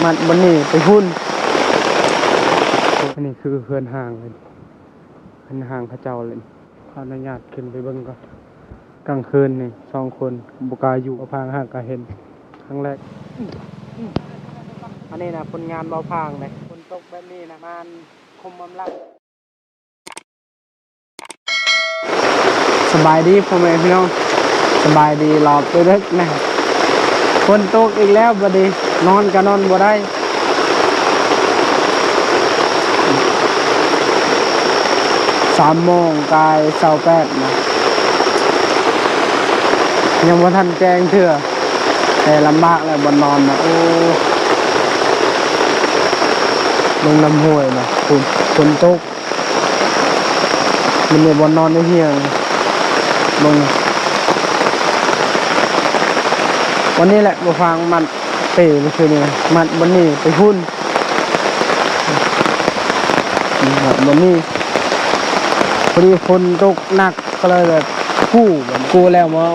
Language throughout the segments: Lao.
ມັດບ່ອນນີ້ໄປພຸ້ນ. ອັນນີ້ຄືເຮືອນຮ້າງເລີຍ ເຮືອນຮ້າງເຂົາເຈົ້າເລີຍ. ຂໍອະນຸຍາດຂຶ້ນໄປເບິ່ງກ່ອນ. ກາງຄືນນີ້ສອງຄົນບໍ່ກ້າຢູ່. ບ່າວພາງຫາກະເຫັນຄັ້ງແລກ. ອັນນີ້ນະຜົນງານບ່າວພາງເດ້. ຝົນຕົກແບບນີ້ນະ ມານຄົມອຳລັງ. ສະບາຍດີພໍ່ແມ່ພີ່ນ້ອງ, ສະບາຍດີຮອບເດິກໆນະ. ຝົນຕົກອີກແລ້ວບັດນີ້ ນອນກະນອນບໍ່ໄດ້. ສາມໂມງກາຍຊາວແປດນະ ຍັງບໍ່ທັນແຈ້ງເທື່ອ ແຕ່ລຳບາກແລ້ວບ່ອນນອນນະ. ໂອ້ ເບິ່ງນ້ຳຫ້ວຍນະ ຝົນ ຝົນຕົກ ມັນມີບ່ອນນອນໃນຮຽງ. ເບິ່ງ ວັນນີ້ແຫຼະ ບ່າວພາງມັດເປເມື່ອຄືນນີ້ ມັດບ່ອນນີ້ໄປພຸ້ນ ມັດບ່ອນນີ້. ພໍດີຝົນຕົກໜັກ ກໍເລີຍແບບກູ້ ກູ້ແລ້ວມາ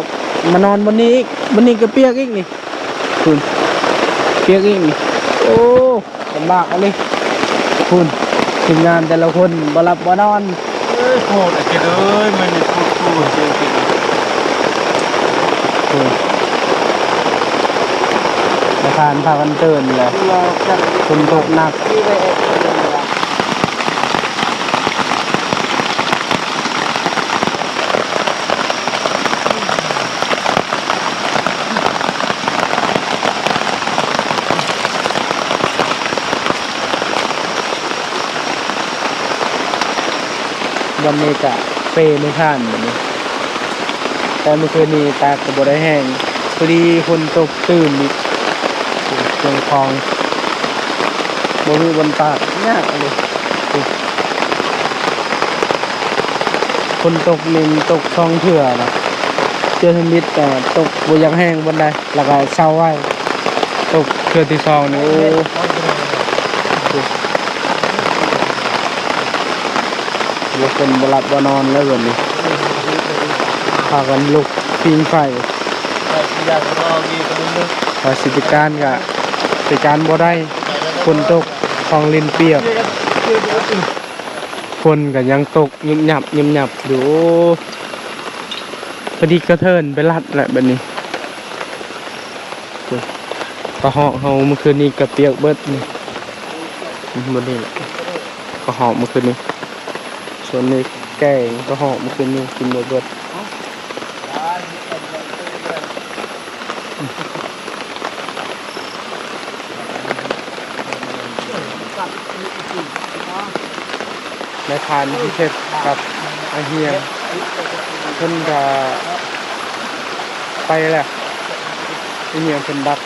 ມານອນບ່ອນນີ້ອີກ. ບ່ອນນີ້ກໍປຽກອີກນີ້ ພຸ້ນ ປຽກອີກນີ້. ໂອ້ ລຳບາກອີ່ຫຼີ ພຸ້ນ ທີມງານແຕ່ລະຄົນບໍ່ຫຼັບບໍ່ນອນ. ເອີຍ ໂພດ ໄອ້ເຈັດເອີຍ ມັນນີ້ໂພດ ໂພດ ເຈັດເຈັດ ພຸ້ນ ປະທານພາກັນຕື່ນແຫຼະ ຝົນຕົກໜັກ. ບ່ອນນີ້ກະເປໃນທ່ານ ແຕ່ມື້ຄືນນີ້ຕາກກໍບໍ່ໄດ້ແຫ້ງ ພໍດີຝົນຕົກຕື່ມອີກ ເຄື່ອງຂອງບໍ່ມີບ່ອນຕາກ ຍາກອີ່ຫຼີ. ຝົນຕົກນີ້ມັນຕົກສອງເທື່ອນະ ເທື່ອທຳອິດກໍຕົກບໍ່ຢາກແຮງປານໃດ ແລ້ວກໍເຊົາໄວ້. ຕົກເທື່ອທີສອງນີ້ ໂອ້ ບໍ່ຄົນບໍ່ຫຼັບບໍ່ນອນແລ້ວບັດນີ້ ພາກັນລຸກຜິງໄຟ ວ່າຊິໄປການກະໄປການບໍ່ໄດ້ ຝົນຕົກ ຂອງຫຼິ້ນປຽກ. ຝົນກໍຍັງຕົກຍຸບຍັບຍຸບຍັບຢູ່. ໂອ້ ພໍດີກະເທີນໄປລັດແຫຼະບັດນີ້. ກະຮອກເຮົາມື້ຄືນນີ້ກະປຽກເບິດນີ້ ມື້ນີ້ແຫຼະ ກະຮອກມື້ຄືນນີ້. ສ່ວນນີ້ແກງກະຮອກມື້ຄືນນີ້ກິນບໍ່ເບິດ. ນາຍພານພິເສດກັບອາຮຽງ ເພິ່ນກະໄປແລ້ວ. ອາຮຽງເພິ່ນດັກ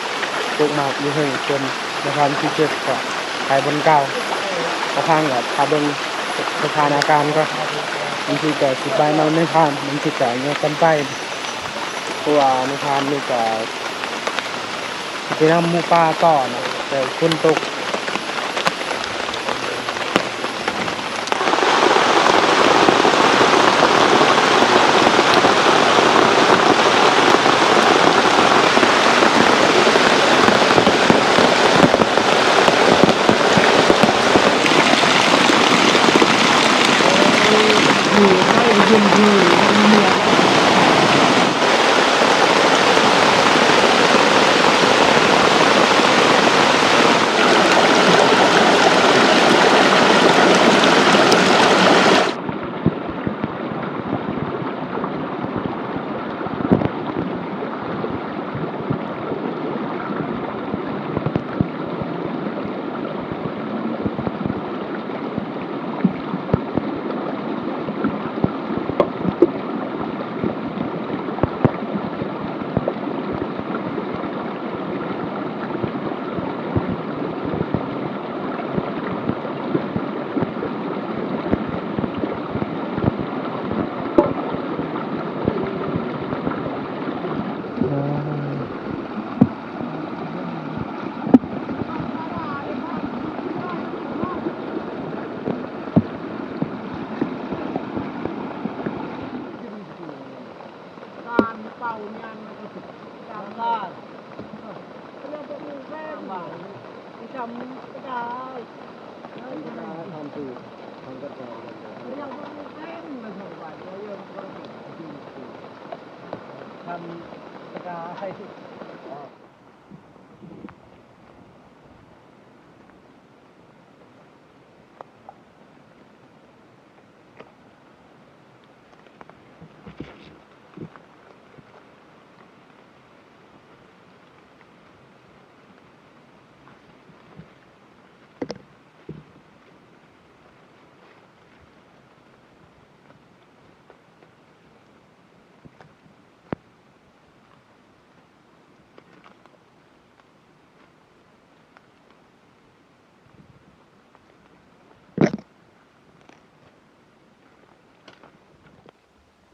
ກົກໝາກຢູ່ເທິງ ສ່ວນນາຍພານພິເສດກະໄປບ່ອນເກົ່າ. ນາຍພານກະຖ້າເບິ່ງສະຖານະການກ່ອນ ບາງທີກະຊິໄປນຳນາຍພານ ບາງທີກະຍັງບໍ່ທັນໄປ. ເພາະວ່ານາຍພານນີ້ກະຊິໄປນຳໝູປ່າຕໍ່ນະ ແຕ່ຝົນຕົກ. ການເປົ່າຍານມັນກໍການລາດ ເລື່ອງແບບນີ້ແມ່ນ ຈຳກໍໄດ້ ທຳຄື ທຳກໍໄດ້ ທຳກໍໄດ້.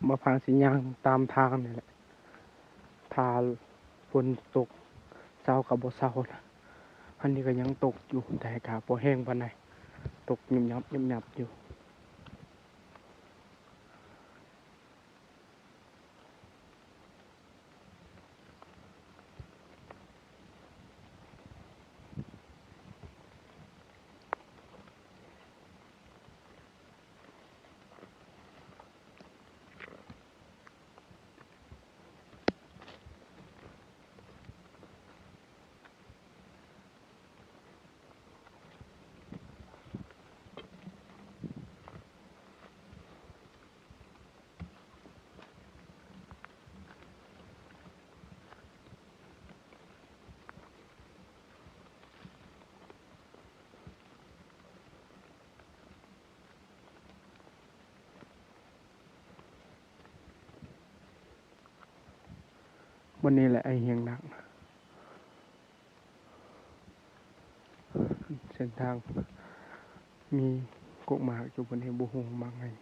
ມາພາຊິຍ່າງຕາມທາງນີ້ແຫຼະ ຖ້າຝົນຕົກເຊົາກໍບໍ່ເຊົານະ. ອັນນີ້ກໍຍັງຕົກຢູ່ ແຕ່ກໍບໍ່ແຮງປານໃດ ຕົກຫຍຸບຫຍັບໆຢູ່. ບ່ອນນີ້ແຫຼະໄອ້ຮຽງໜັກ ເສັ້ນທາງມີກົກໝາກຢູ່ບ່ອນນີ້ ບໍ່ຮູ້ໝາກຫຍັງ.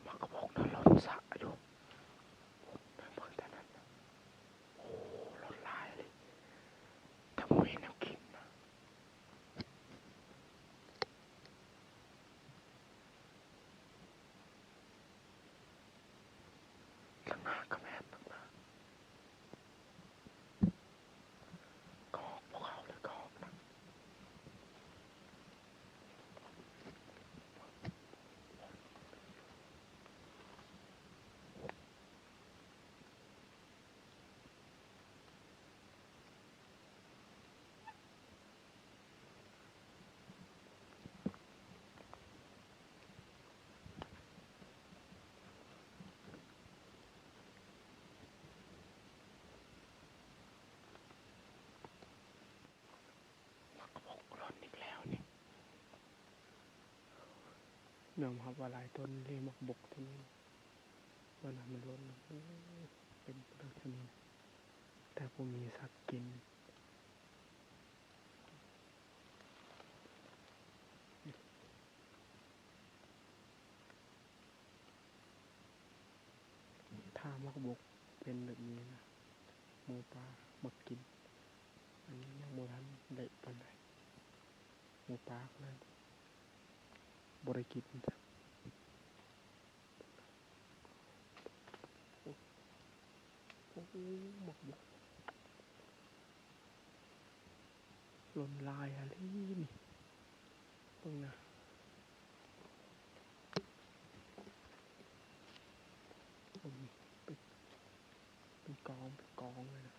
ໝາກກະບົກນະ ຫຼົ່ນສະຢູ່ ເບິ່ງແຕ່ນັ້ນ ໂອ້ ຫຼົ່ນຫຼາຍອີ່ຫຼີ ແຕ່ບໍ່ມີແນວກິນນະ. ທາງໜ້າກໍແມ່ນ ທາງໜ້າ ກະຮອກບໍ່ເຂົ້າເລີຍ ກະຮອກນະ. ໝາກກະບົກຫຼົ່ນອີກແລ້ວນີ້. ຍອມຮັບວ່າຫຼາຍຕົ້ນເລີຍໝາກກະບົກແຖວນີ້ ວ່ານະ ມັນຫຼົ່ນ ໂອ້ ເຕັມໄປເລີຍແຖວນີ້ ແຕ່ບໍ່ມີສັດກິນ. ຖ້າໝາກກະບົກເປັນແບບນີ້ນະ ໝູປ່າມັກກິນ. ອັນນີ້ຍັງບໍ່ທັນເລະປານໃດ ໝູປ່າກໍເລີຍບໍ່ໄດ້ກິນ. ໂອ້ ໂອ້ ໝາກກະບົກ ຫຼົ່ນຫຼາຍອີ່ຫຼີນີ້ ເບິ່ງນະ ເບິ່ງນີ້ ເປັນ ເປັນກອງ ເປັນກອງເລີຍນະ.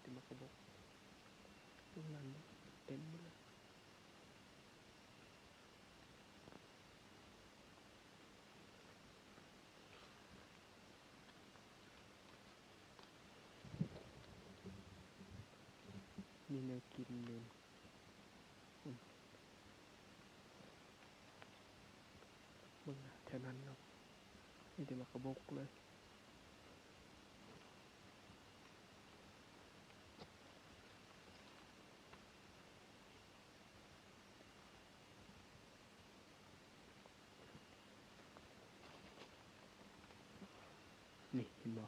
ແຕ່ໝາກກະບົກ ຕົງນັ້ນເຕັມໝົດເລີຍ. ມີແນວກິນຢູ່ ເບິ່ງແຖວນັ້ນເນາະ ມີແຕ່ໝາກກະບົກເລີຍ. ນີ້ເຫັນບໍ່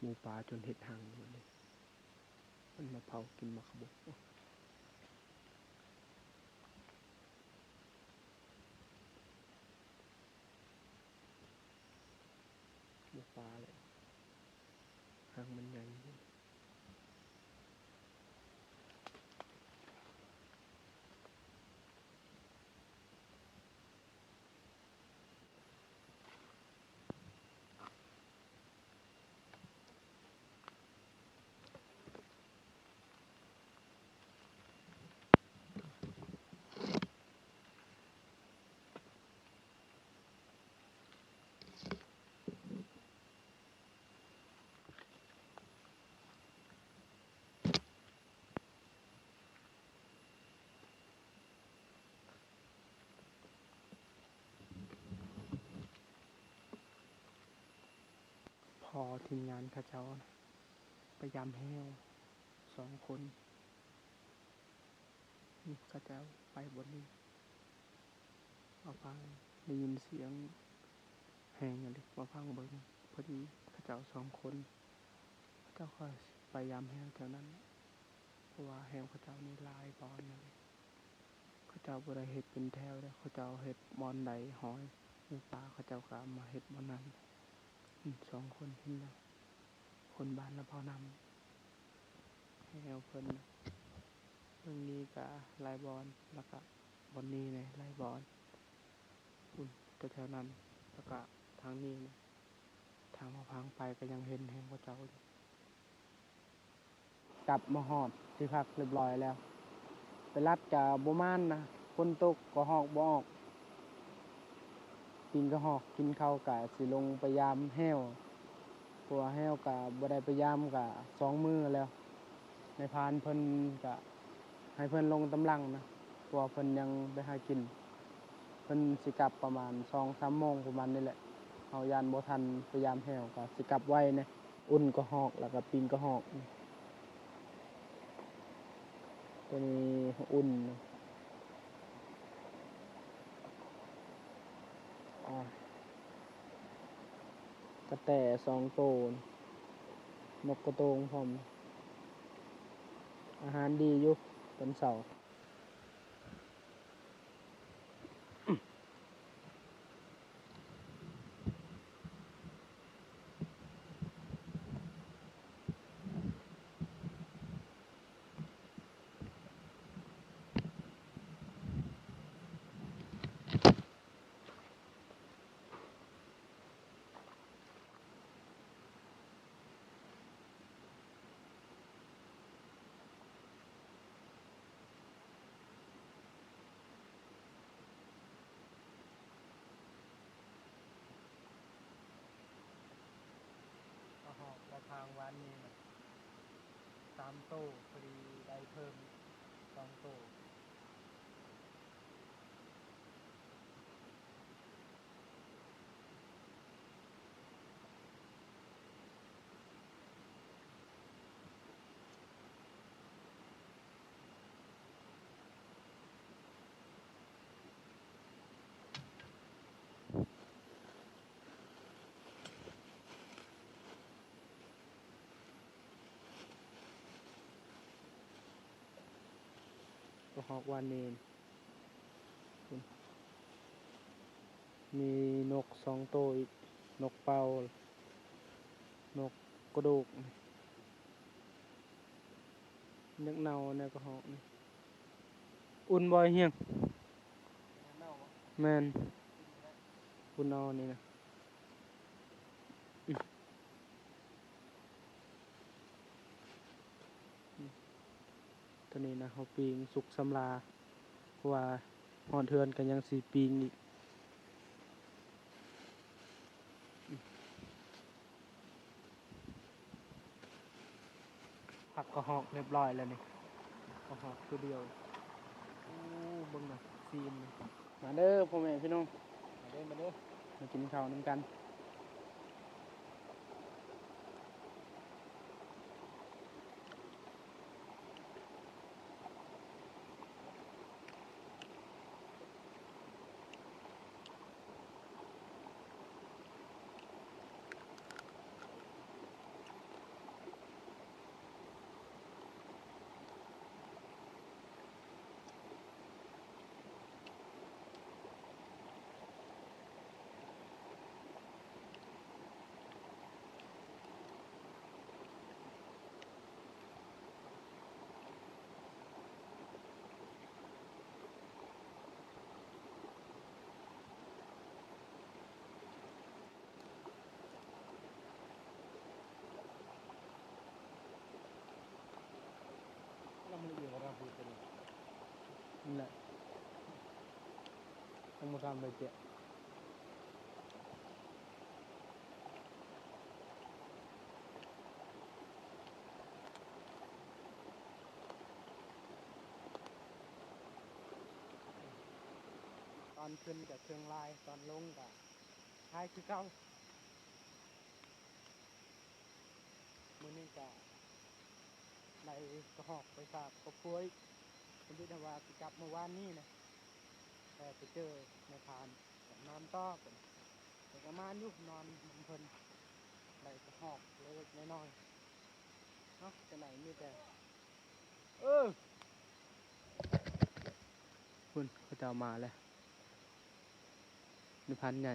ໝູປ່າຈົນເຮັດຮັງໝົດເລີຍ ມັນມາເຜົາກິນໝາກກະບົກ. ໝູປ່າແຫຼະ ຮັງມັນໃຫຍ່ຢູ່. ພໍທີມງານເຂົາເຈົ້າໄປຢາມແຮ້ວສອງຄົນ. ນີ້ເຂົາເຈົ້າໄປບ່ອນນີ້ ມາຟັງ ໄດ້ຍິນສຽງແຮງອີ່ຫຼີ ມາຟັງເບິ່ງ. ພໍດີເຂົາເຈົ້າສອງຄົນ ເຂົາເຈົ້າກໍໄປຢາມແຮ້ວແຖວນັ້ນ ເພາະວ່າແຮ້ວເຂົາເຈົ້ານີ້ຫຼາຍບ່ອນອີ່ຫຼີ. ເຂົາເຈົ້າບໍ່ໄດ້ເຮັດເປັນແຖວເດ້ ເຂົາເຈົ້າເຮັດບ່ອນໃດຫ້ອຍ ໝູປ່າເຂົາເຈົ້າກໍມາເຮັດບ່ອນນັ້ນ. ອືມ ສອງຄົນເຫັນແລ້ວ ຄົນບ້ານລະເພົານຳ ແຮ້ວເພິ່ນນະ ເບິ່ງນີ້ກະຫຼາຍບ່ອນ ລະກະບ່ອນນີ້ແດ່ຫຼາຍບ່ອນ ພຸ້ນແຖວໆນັ້ນ ລະກະທາງນີ້ນະ ທາງພາງໄປກະຍັງເຫັນແຮ້ວເຂົາເຈົ້າຢູ່. ກັບມາຮອດທີ່ພັກຮຽບຮ້ອຍແລ້ວ ໄປລັດກະບໍ່ໝານນະ ຝົນຕົກກະຮອກບໍ່ອອກ ປີນກະຮອກ. ກິນເຂົ້າກະຊິລົງໄປຢາມແຮ້ວ ເພາະວ່າແຮ້ວກະບໍ່ໄດ້ໄປຢາມກະສອງມື້ແລ້ວ. ນາຍພານເພິ່ນກະໃຫ້ເພິ່ນລົງຕາມຫຼັງນະ ເພາະວ່າເພິ່ນຍັງໄປຫາກິນ ເພິ່ນຊິກັບປະມານສອງສາມໂມງປະມານນີ້ແຫຼະ. ເຮົາຢ້ານບໍ່ທັນໄປຢາມແຮ້ວ ກະຊິກັບໄວແດ່. ອຸ່ນກະຮອກ ແລ້ວກະປີ້ງກະຮອກ ໂຕນີ້ອຸ່ນ ອາ ກະແຕສອງໂຕ ນົກກະໂຕງພ້ອມ. ອາຫານດີຢູ່ຕອນເຊົ້າ. ກະຮອກ ກະພາງວານນີ້ນະ ສາມໂຕ ພໍດີໄດ້ເພີ່ມສອງໂຕ. ກະຮອກວານນີ້ ມີນົກສອງໂຕອີກ ນົກເປົ້າ ນົກກະດູກ. ຍັກເນົ່າແນວກະຮອກນີ້. ອຸ່ນບໍ່ຮຽງ? ແມ່ນ ອຸ່ນເອົານີ້ນະ. ອືມ. ຕອນນີ້ນະ ເຮົາປີ້ງສຸກສຳລາ ເພາະວ່າຮອດເຮືອນກໍຍັງຊິປີ້ງອີກ. ຜັກກະຮອກຮຽບຮ້ອຍແລ້ວນີ້ ກະຮອກຕົວດຽວ. ໂອ້ ເບິ່ງນະ ຊີນ. ມາເດີພໍ່ແມ່ພີ່ນ້ອງ ມາເດີ ມາເດີ ມາກິນເຂົ້ານຳກັນ. ລະມືເອີຍລະລະບຸດໂຕນີ້ ນີ້ແຫຼະ ຍັງບໍ່ທັນໄດ້ແກະ. ຕອນຂຶ້ນກະເຄື່ອງລາຍ ຕອນລົງກະລາຍຄືເກົ່າ. ມື້ນີ້ກະໄດ້ກະຮອກໄປຝາກຄອບຄົວອີກ. ສົມມຸດວ່າຊິກັບມື້ວານນີ້ນະ ແຕ່ໄປເຈີນາຍພານ ກະນອນຕໍ່ເພິ່ນ ແຕ່ກະມານຢູ່ ນອນນຳເພິ່ນ ໄດ້ກະຮອກເລັກໆນ້ອຍໆເນາະ. ຈັ່ງໃດມີແຕ່ ເອີ ພຸ້ນ ເຂົາເຈົ້າມາແລ້ວ ນາຍພານໃຫຍ່.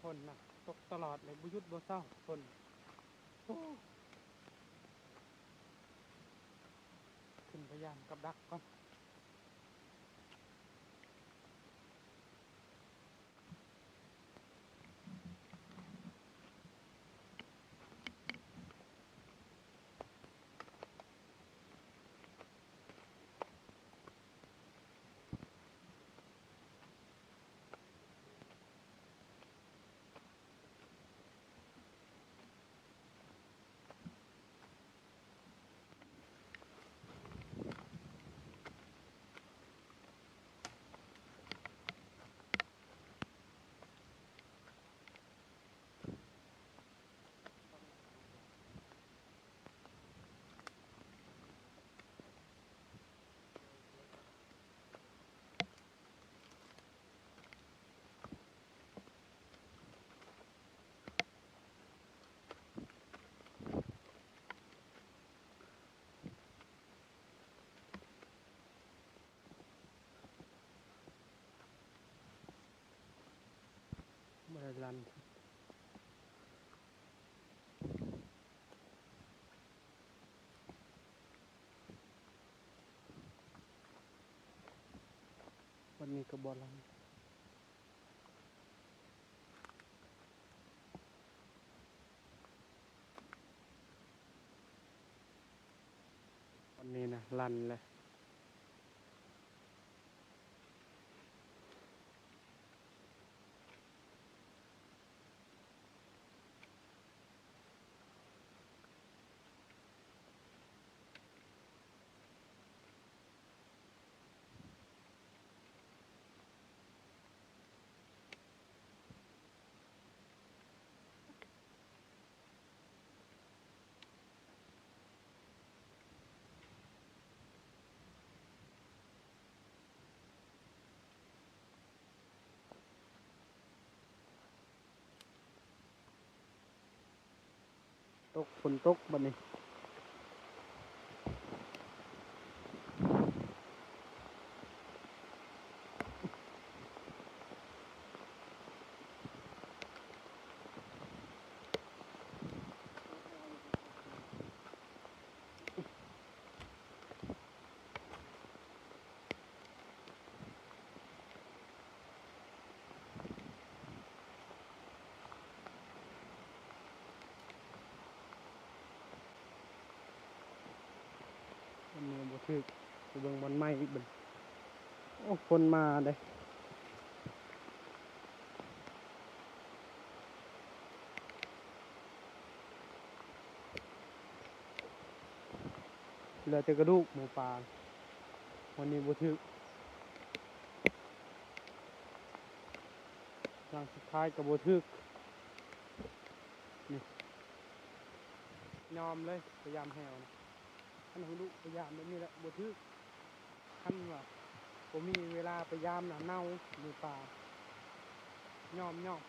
ຝົນນະ ຕົກຕະຫຼອດເລີຍ ບໍ່ຢຸດບໍ່ເຊົາ ຝົນ. ໂອ້ ຂຶ້ນໄປຢ້ານກັບດັກກ່ອນ. ໂ ວັນນີ້ກໍບໍ່ຫຼັງ. ຕອນນີ້ນະ ລັນແລ້ວ. ຕົກ ຝົນຕົກບັດນີ້. ອັນນີ້ບໍ່ຖືກ ໄປເບິ່ງບ່ອນໃໝ່ອີກບັດ. ໂອ້ ຄົນມາເດ້. ເຫຼືອແຕ່ກະດູກໝູປ່າ. ວັນນີ້ບໍ່ຖືກ. ຫຼັງສຸດທ້າຍກໍບໍ່ຖືກ. ນີ້ ຍອມເລີຍ ພະຍາຍາມແຮ່ວນະ. ຄັນຫູດຸພະຍາຍາມແບບນີ້ແຫຼະ ບໍ່ຖືກ. ຄັນວ່າບໍ່ມີເວລາພະຍາຍາມນະ ເນົ່າ ໝູປ່າ. ຍອມ ຍອມ.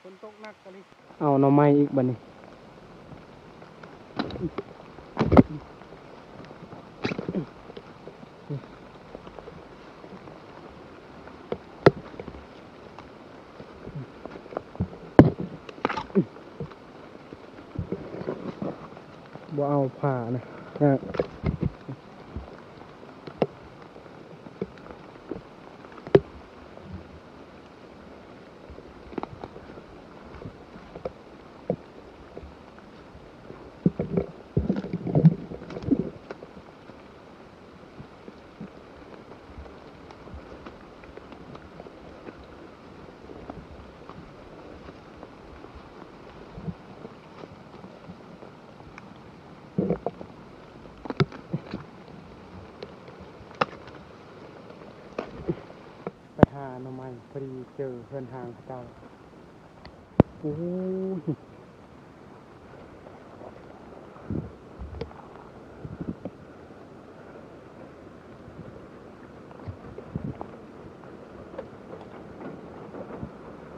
ຝົນຕົກໜັກອີ່ຫຼີ. ເອົາໜໍ່ໄມ້ອີກບັດນີ້. ບໍ່ເອົາຜ້ານະ ຍາກ. ໄປຫາໜໍ່ໄມ້ ພໍດີເຈີເຮືອນຮ້າງເຂົາເຈົ້າ. ໂອ້ຍ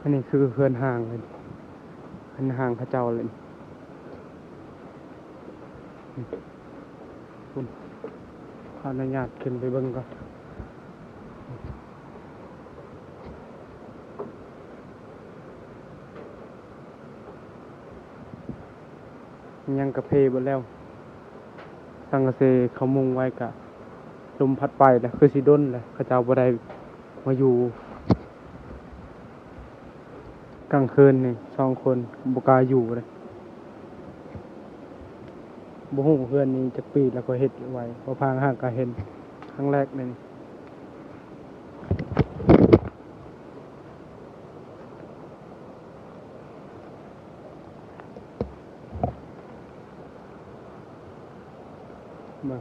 ອັນນີ້ຄືເຮືອນຮ້າງເລີຍ ເຮືອນຮ້າງເຂົາເຈົ້າເລີຍ. ພຸ້ນ ຂໍອະນຸຍາດຂຶ້ນໄປເບິ່ງກ່ອນ. ຫຍັງກະເພເບິດແລ້ວ. ສັງກະສີເຂົາມຸງໄວ້ກະລົມພັດໄປແລ້ວ ຄືຊິດົນແລ້ວ ເຂົາເຈົ້າບໍ່ໄດ້ມາຢູ່. ກາງຄືນນີ້ສອງຄົນບໍ່ກ້າຢູ່ເດ້. ບໍ່ຮູ້ເຮືອນນີ້ຈັກປີແລ້ວ ຂ້ອຍເຮັດໄວ້ ບໍ່ພາງຫາກະເຫັນຄັ້ງແລກໃນນີ້. ເບິ່ງ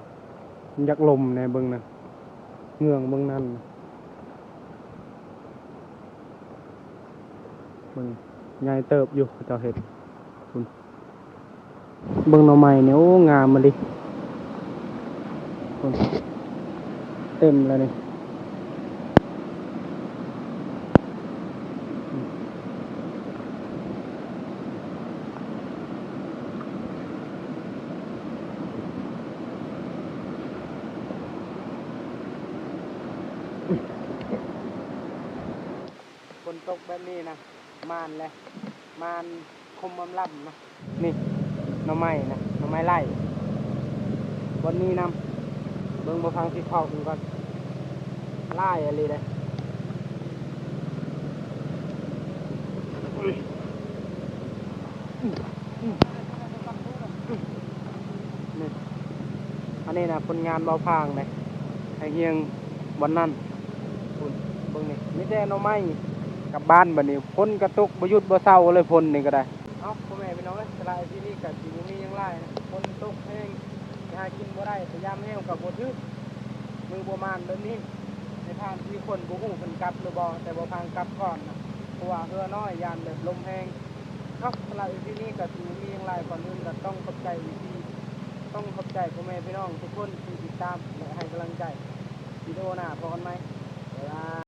ມັນຢາກລົມແດ່ ເບິ່ງນະ ເງືອງເບິ່ງນັ້ນ ເບິ່ງ ໃຫຍ່ເຕີບຢູ່ ເຂົາເຈົ້າເຮັດ ພຸ້ນ. ເບິ່ງໜໍ່ໄມ້ນີ້ ໂອ້ ງາມອີ່ຫຼີ ພຸ້ນ ເຕັມແລ້ວນີ້. ຝົນຕົກແບບນີ້ນະ ມານແຫຼະ ມານຄົມອຳລຳນະ. ນີ້ໜໍ່ໄມ້ນະ ໜໍ່ໄມ້ໄລ່ ບ່ອນນີ້ນຳ. ເບິ່ງບໍ່ຟັງຊິເຜົາເບິ່ງກ່ອນ ຫຼາຍອີ່ຫຼີເດ້. ນີ້ ອັນນີ້ນະ ຜົນງານເບົາພາງເດ້ ໃຫ້ຮຽງບ່ອນນັ້ນ. ພຸ້ນ ເບິ່ງນີ້ ມີແຕ່ໜໍ່ໄມ້. ກັບບ້ານບັດນີ້ ຝົນກະຕົກບໍ່ຢຸດບໍ່ເຊົາເລີຍ ຝົນນີ້ກະໄດ້. ເອົ້າ ພໍ່ແມ່ພີ່ນ້ອງເອີຍ ສະຫຼະອີພີນີ້ກະຊິບໍ່ມີຫຍັງຫຼາຍນະ ຝົນຕົກແຮງ ໄປຫາກິນບໍ່ໄດ້ ໄປຢາມແຮງກະບໍ່ຖືກ ມືບໍ່ໝານແບບນີ້. ໃນພານສີ່ຄົນບໍ່ຮູ້ເພິ່ນກັບຫຼືບໍ່ ແຕ່ບໍ່ພາງກັບກ່ອນນະ ເພາະວ່າເຮືອນ້ອຍ ຢ້ານແບບລົມແຮງ. ເອົ້າ ສະຫຼະອີພີນີ້ກະຊິບໍ່ມີຫຍັງຫຼາຍ ກ່ອນອື່ນກະຕ້ອງຂອບໃຈອີພີ ຕ້ອງຂອບໃຈພໍ່ແມ່ພີ່ນ້ອງທຸກຄົນທີ່ຕິດຕາມ ແລະ ໃຫ້ກຳລັງໃຈ. ວິດີໂອໜ້າພໍ້ກັນໃໝ່ ບາຍບາຍ.